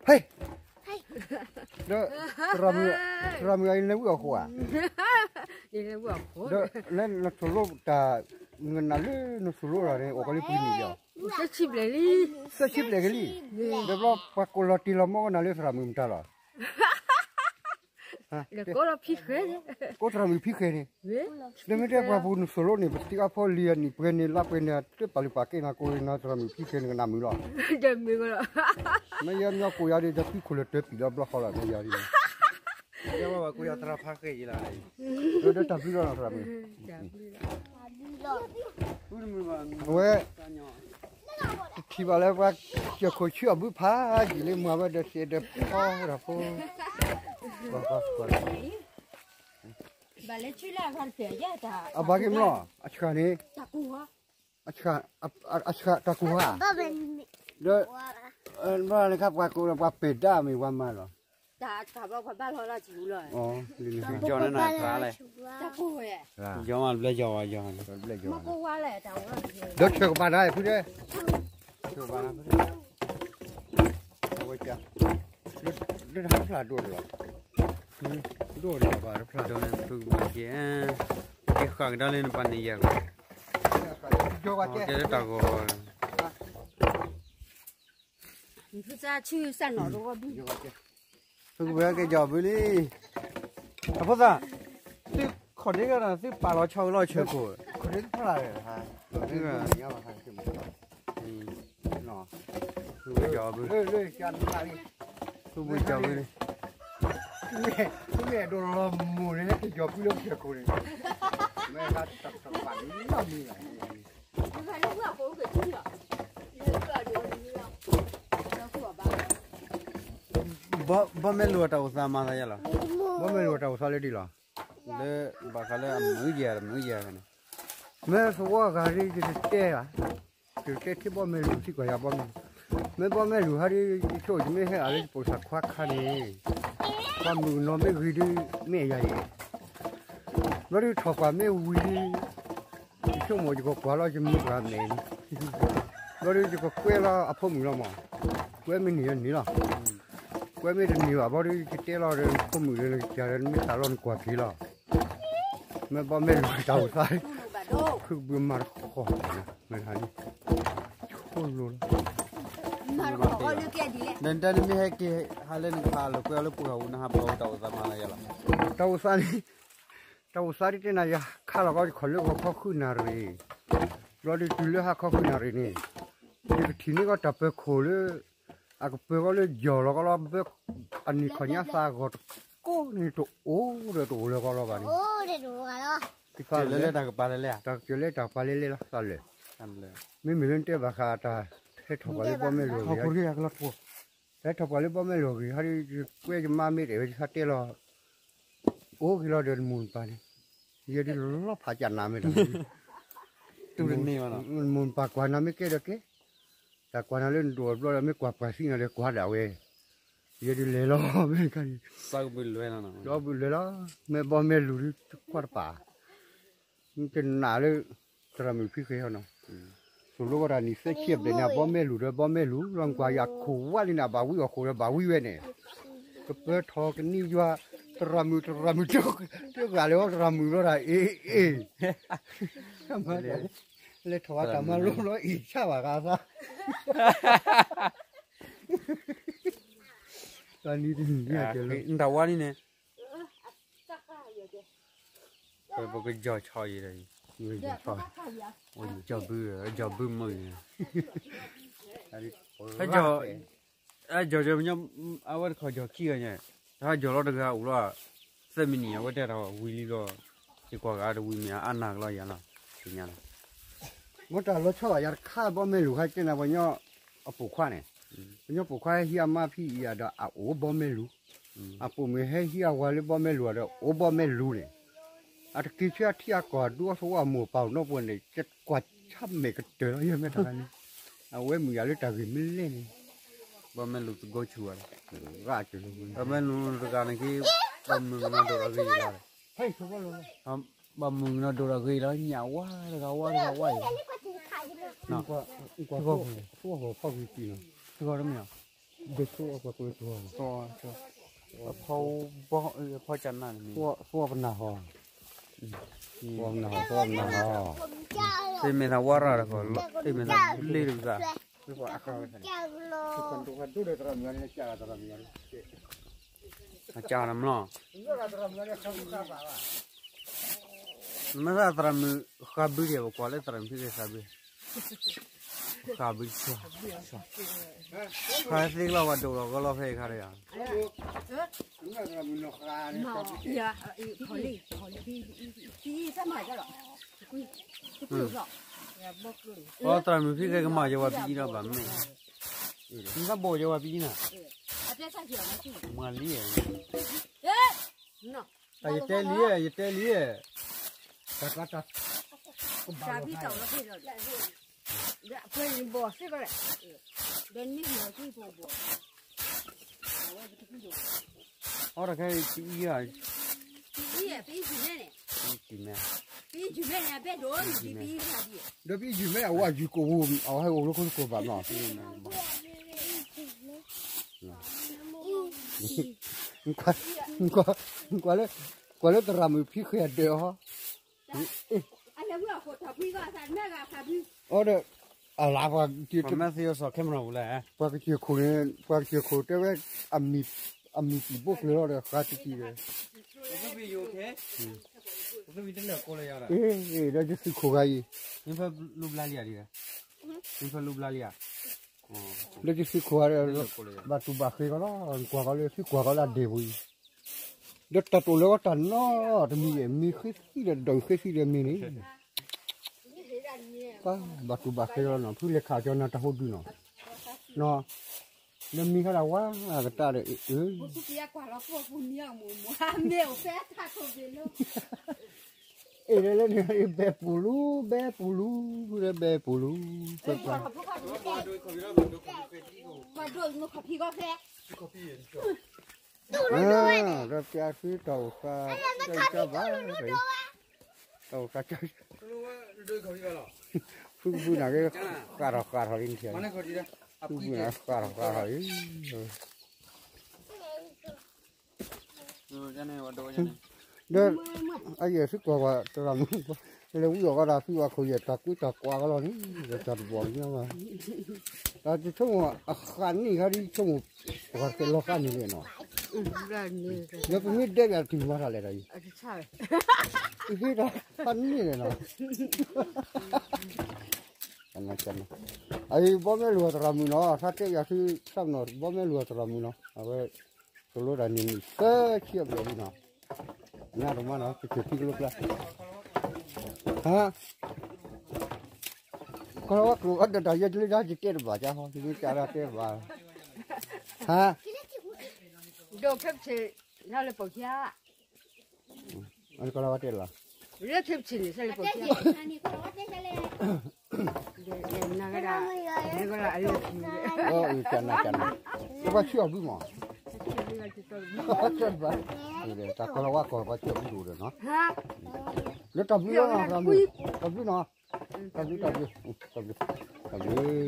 ဖဲ ဒီး သရၣ်မုၣ်အံၤလဲၤဝံၣ်အီၣ်ဃိဧါ, ဒီးလၢနသိၣ်လိတၢ် နကနၣ်လၢနသိၣ်လိတၢ်န့ၣ် အိၣ်ကီးလၢပှဲၤနံၣ်လံ, သၢဆံဘျဲၣ်လံ, ဒီးဘျီပှၤကိးလီၤတံၢ်လီၤမီကနၣ်လၢသရၣ်မုၣ်မတၤလီၤ ကိးသရၣ်မုၣ်ဖံဃဲန့ၣ်, နမ့ၢ်တဲပှၤပူၤနသိၣ်လိန့ၣ် ပတံၤအါဖီလံၤအနံၣ်ပှဲၤန့ၣ် လါပှဲၤန့ၣ် တပာ်လုၢ်ပာ်ကဲနၤကိးနၤသရၣ်မုၣ်ဖံဃဲန့ၣ်ကနၣ်မုာ်လီၤ, မ့ၢ်ယဲမ့ၢ်ကိးယၤဒီး ယသုးခိၣ်လၢတၢပံာ်လီၤဘျီဃီလီၤ မ့ၢ်ယၤဒ်န့ၣ်, ယဲဝဲကိးယၤသရၣ်ဖါဃဲအံၤလီၤ, ဒီးတၢ်ဘျုးလီၤသရၣ်မုၣ်, အဝဲ တထံၣ်ဘၣ်လၢပှၤ စၢၤခိၣ်ဆူအဘုဖးယံာ်လံ မၤဝဲဒီးသ့ၣ်ဒီးဖီတၢ်ဖိ, အဘၣ်က့ၤမ့ၢ်လီၤ အဆှၣ်န့ၣ်, အဆှၣ်တၢ်ကူၣ်ဟါ, ဒီး ဘၣ်လၢခါပှၤကိးလၢပှၤပဲာ်ဒါမ့ၢ်ပှၤမၤလီၤ, ကီန့ၣ်နၤလဲၣ်, ကီမးဘျဲကီဝါယီၤ, ဒီးဆၢကပၤဒၣ်ဖုဒဲး, ဆၢကပၤဒၣ်ဖုဒဲး, အဝဲ လၢတၢ်ဖျါဒိၣ်တလီၤ, ဒိၣ်တလီၤဘၣ်တဖျါ, ဒီးနသုကဘၣ်က့ၤ, က့ၤဃာ်ကဒါလၢနပၢ်န့ၣ်ယၤ, ကဲလၢတၢ်ဂီၤ, သုကဝဲက့ၤကီၤဘုလံ, အဖိသၣ်, သုခီၣ်ဒ့ကဒီး သုပာ်လီၤဆီကလီၤဆၢခိၣ်, သုကဝဲကီၤဘု, သုကဝဲကီၤဘုလံ, သုကဝဲကီၤဘုလံ, ဘီမဲာ်လိာ်အတၢ်အိၣ်သးမၤသးယၤလီၤ, ဘီမဲာ်လိာ်အတၢ်အိၣ်သးလၢဒ်လီၤ, လၢဘၣ်ဃးလၢအမုာ်ယၤတမုာ်ယၤန့ၣ်, မ့ၢ်သဝီဂၤဒ် ယတတဲဘၣ်, ယတတဲထံဘီမဲာ်လိာ် သံကွၢ်ယၤဘီမဲာ်လိာ်, မ့ၢ်ဘီမဲာ်လိာ်ဟါဒ် ယဆိကမိၣ်ယမ့ၢ်ဟဲအလၢယပိာ်သးခွါခါန့ၣ်, ပှၤမုၣ်ကနီၤမ့ၢ်ဂ့ၤဒ် မ့ၢ်ယၤအံၤ, ဘျီဒ်ထီၣ်ပှၢ်မ့ၢ်ဝံၤဒ် ယဆိကမိၣ်ယကကွၢ်လီၤယမုၢ်ပှၢ်မဲာ်န့ၣ်, ဘျီဒ်ယကကွဲလီၤအဖိမုၣ်လီၤမး, ကွဲမ့ၢ်န့ၢ်န့ၣ်လီၤ, ကွဲမ့ၢ်တန့ၢ်ဘၣ်ဘျီဒ်ယတဲလီၤဒီးဖိမုၣ်ဒီးနကစၢ်ဒီးနမ့ၢ်သးလီၤနကွၢ်က့ၤလီၤ, မ့ၢ်ဘီမဲာ်လိာ်တၢ်အိၣ်သး, ဖုကဘုးမၤတခီ, ဆိလိာ်လီၤ, နတဲနမ့ၢ်ဟဲက့ၤဟးလၢနကဟးလိာ်ကွဲအီၤလၢပှၤဂၤအူနဟးဘီတၢ်အိၣ်သးမၤလီၤယၤလီၤ, တၢ်အိၣ်သးန့ၣ် တၢ်အိၣ်သးဒ်တဲနၤယၤ ခါလီၤကီးယခီၣ်လၢဂီၤခီဃုနၣ်ရံၣ်, ဘျီဒ်တုၤလၢဟါခီဃုနၣ်ရံၣ်န့ၣ်, ယကထံၣ်န့ၢ်ကီးတၢ်ပၢၤခိၣ်လၢ အကပၢၤကီးလၢယီၢ်လီၤကီးလီၤ ဘၣ်အနံၣ်ခီၣ်ညါသးဂီၤတကိးန့ၣ်တအိၣ်ဒီးတအိၣ်လၢကီးလီၤဘၣ်န့ၣ်, တၢ်ကလဲၤလဲၤတၢ်ကပၤလဲၤလဲၤ, တၢ်ကလဲၤတၢ်ကပၤလဲၤလဲၤလီၤသးလၢာ်, မ့မ့ၢ်လၢနတဲဘၣ်ဃးတၢ် ဟဲထီၣ်ပှၤလၢဘီမဲာ်လိာ်ဂ့ၤ ဟဲထီၣ်ပှၤလၢဘီမဲာ်လိာ်ဂ့ၤ ဟဲကွဲယမါမ့ၢ်တအဲၣ်ဝဲယခါတဲလီၤ, အိၣ်ဂ့ၤလီၤဒီးနမိၢ်နပၢ်န့ၣ်, ယဲဒ်လီၤဖးကၢ်နၤမ့ၢ်တၢ်, နမိၢ်နပၢ်ကွၢ်နၤမ့ၢ်ကဲဒီးကဲ, တၢ်ကွၢ်နၤလၢနဒိၣ်တဘျီဒီးမ့ၢ်ကွၢ်ပှၤသံနၤဒီးကွၢ်ဒၣ်ဝဲ, ယဲဒ်လဲၤလီၤမ့ၢ်တခါန့ၣ်, ဒီဘုးလဲၤလီၤ, မ့ၢ်ဘီမဲာ်လိာ်ဒ်တကွၢ်တပာ် နတနာ်လၢ သရၣ်မုၣ်ဖံဃဲဟီနီၤ, သိၣ်လိဝဲဒၣ်နံၣ်သၢဆံအဘျဲၣ်န့ၣ် အဘီမဲာ်လိာ်ဒီးဘီမဲာ်လိာ်လီၤ ကွၢ်ယၤခိၣ်ဝါလံန့ၣ် အဘၣ်ဝံအီၣ်ဃိဒီးဘၣ်ဝံဝဲန့ၣ်, ကပၢထီၣ်ကနံယွၤ, သရၣ်မုၣ်သရၣ်မုၣ် တဂၤလၢအီသရၣ်မုၣ်လီၤဒၣ်အ့ၣ်အ့ၣ်, လဲၤထီၣ်ဝဲတၢ်မၤလိလီၤအ့ၣ်ဆါဘၣ်ဃးသး, တၢ်ဝါန့ၣ်န့ၣ် ပကယီၤဆီအံၤဒီး, ကီဘု, ကီဘုမုၢ်, ကီ, အဝဲတခီကီ, အဝဲတခီကီခံဂၤညါ, တခီကီလီၤတဂၤအိၣ်လီၤ, သၢမံးနံး အဝဲတဲတၢ်ဝံၤလံလီၤ, ယကွၢ်ဂၤတဝံၤမ့ၢ်အါနၢ်ကလီၤယၤလီၤ, သ့ၣ်ညါလီၤ, မ့ၢ်တၢ်လီၤဆီဘၣ်ယၤတခါဘီမဲာ်လိာ်ခါကဲနၤပှၤညီ, အပိာ်ခွါန့ၣ်, ပှၤညီပိာ်ခွါဟဲဟံးအမါဖံအံၤဒီးအအိၣ်ဘီမဲာ်လိာ်, အပိာ်မုၣ်ဟဲဟံးအဝၤလၢဘီမဲာ်လိာ်ဒီးအိၣ်ဘီမဲာ်လိာ်န့ၣ်, အတက့ၤဆူအထံအကီၢ်ဒူအသဝီအမိၢ်ပၢ်အိၣ်နီၢ်ပှဲၤန့ၣ် ကွၢ်ဆါမဲာ်ကတၢၢ်လီၤယဲၢ်မ့ၢ်တၢ်န့ၣ်, အဝဲမုၣ်ယၤလၢတၢ်ဂ့ၢ်မ့ၢ်လဲၣ်န့ၣ်, ဘီမဲာ်လိာ်သကိးဆူၣ်ဝဲ, ဘီမဲာ်လိာ်တဂၤန့ၣ်က့, ဘီမုၢ်ကနီၤဒိၣ်ဒီးဂ့ၤလီၤ, ဘီမုၢ်ကနီၤဒိၣ်ဒီးဂ့ၤလီၤ ညၣ်ဝါတဂၤဝါတဂၤဝါအံၤ, သဂီၤတမ့ၢ်အီၤ, ဒ်သိးအပှၤကလၢကဝီၤ, ဖီဘီ, ဖီကနၣ်န့ၣ်, ဖီပနၢ်ဟီ, ဖီပနၢ်ဟီ, ဖီပနၢ်ဟီ, တမ့ၢ်သးဝါရၣ်တခီ, တမ့ၢ်သးလ့တကသး, အကၢ်နမလီၤ, နမ့ၢ်သးသရၣ်မုၣ်ဃးဘုဒံး ပကွၢ်လၢသရၣ်မုၣ်ဖံးဃဲဃးဘု, ဃးဘု, ဃးသ့ကလီၤပှၤဒိၣ်လီၤဂီၤလီၤဖဲအံၤခါဒီးယၤ, ပသရၣ်မုၣ်ဖံးဃဲကမၤယဝၤပံအံၤဒီးဘၣ်မ့ၢ်, နသးဘိးယဝၤပံနၤ, မၤလံ, တၢ်ယတဲလံ, ယတဲလံ, တၢ်ကျါတၢ်, ကဘၣ်လီၤ, အီတခဲအံၤ, ပအံၤ, ပအံၤမဲ, ဒီးပအံၤမဲအဝဲယုၢ်ကအိၣ်, အဝဲဟဲအိၣ်လၢခိတကိးဘၣ်မး, ကွၢ်လၢသရၣ်မုၣ်ဖံးဃဲအဒၢးအီၤ, အီဒီး, အလါပှၤ, မ့ၢ်သ့စီၤခဲမနီၤပူၤလဲၣ်, ပှၤကစၢၢ်ခိၣ်န့ၣ်, ပှၤကစၢၢ်ခိၣ်တဲဝဲ, အမံၤပံာ်ဘိၣ်ကျၢၤလီၤဒီးဃါတံၢ်တံၢ်ဒီး, ဒီးယသုးခိၣ်ဂၤအံၤ, ဒီးယသုးခိၣ်ဂၤဒီး, ဘၣ်တူၢ်ဘၣ်ဃ့ကီးလီၤ, ကွၢ်ကီးလၢသုကွၢ်ကီးလၢအဒဲးပူၤအံၤ, ဒီးတၢ်တိာ်လၢအီၤတၢ်နီတမံၤ, မ့ၢ်ဃ့သံဒီးဒိးဃ့သံဒီးမ့ၢ်န့ၣ်, ဘၣ်တူၢ်ဘၣ်ဃ့လီၤနီၤ, ဖုလဲၤခးကၠီနၤတၢ်ဟိဒုနီၤ, လၢမံခါဒၣ်ဝါကတၢၢ်ဒီး, အ့ၣ်လၢလၢန့ၣ် ဘဲပူၤလူ, ဘဲပူၤလူ, ဘဲပူၤလူ, ပှၤ, ဒီးပျးသုတၢ်အိၣ်ဃာ်, တၢ်အိၣ်ဃာ်, တၢ်အိၣ်ဃာ်, ဖုကဖုနၤက့, ဃာ်ထီၣ်ဃာ်ထီၣ်လံ, ဖုကဖုနၤဃာ်ထီၣ်ဃာ်ထီၣ်လံ ဒီး, အယဲၢ်သုကွၢ်ကွၢ်တရၣ်မုၣ်, လဲၤဝံအီၣ်ကဒီးသုဝဲခိၣ်ယဲၢ် တၢ်ကွံတၢ်ကွၢ်ကလီၤန့ၣ်, တၢ်တဘီၣ်ကညီဘၣ်, တၢ်ဆိကမိၣ်အဃၣ်န့ၢ်ခါဒ်ဆိကမိၣ်, ပှၤကလီၤဃာ်န့ၢ်လံနီၤ, ဒီးပမ့ၢ်ဒဲးဘၣ်တၢ်တမၤတၢ်လဲၣ်ဒီးအံၤ, ဟ့ၣ်တၢ်ဃၣ်န့ၢ်လံနီၤ, အံၤဘီမဲာ်လိာ်တရၣ်မုၣ်နီၤ, ထါတဲယၤသုဆၣ်နီၤ ဘီမဲာ်လိာ်တရၣ်မုၣ်နီၤ, အဝဲ, တလိတၢ်န့ၣ်မုၣ်သၢဆံအဘျဲၣ်လံနီၤ, နတမၤနီၤ ကစၢၢ်ထံကလိကျါ, ဟါ, ကလီၤဝဲကျိၤအီၤဒီးတၢ်ယဲၢ်တလၢတၢ်ယတဲတဘၣ်ကါဟီ တမ့ၢ်ကါဒၣ်တဲဘၣ်, ဟါ, ဒိးဖဲပဆ့း, လၢပီၢ်ခံ, ကလီၤဝဲတဲလီၤ, လၢဖဲပဆ့းန့ၣ် လၢပီၢ်ခံ, နဂၤဒၣ်, နဂၤဒၣ်အလၢခံ, ပှၤဆံးအီၤဘုမး, တၢ်ကလီၤဝဲကီၢ်ပှၤဆံးအီၤဘုဒိၣ်ဒီးနီၤ, လၢတၢ်ဘျုးလီၤ, တၢ်ဘျုးနီၤ, တၢ်ဘျုး, တၢ်ဘျုး, တၢ်ဘျုး, တၢ်ဘျုး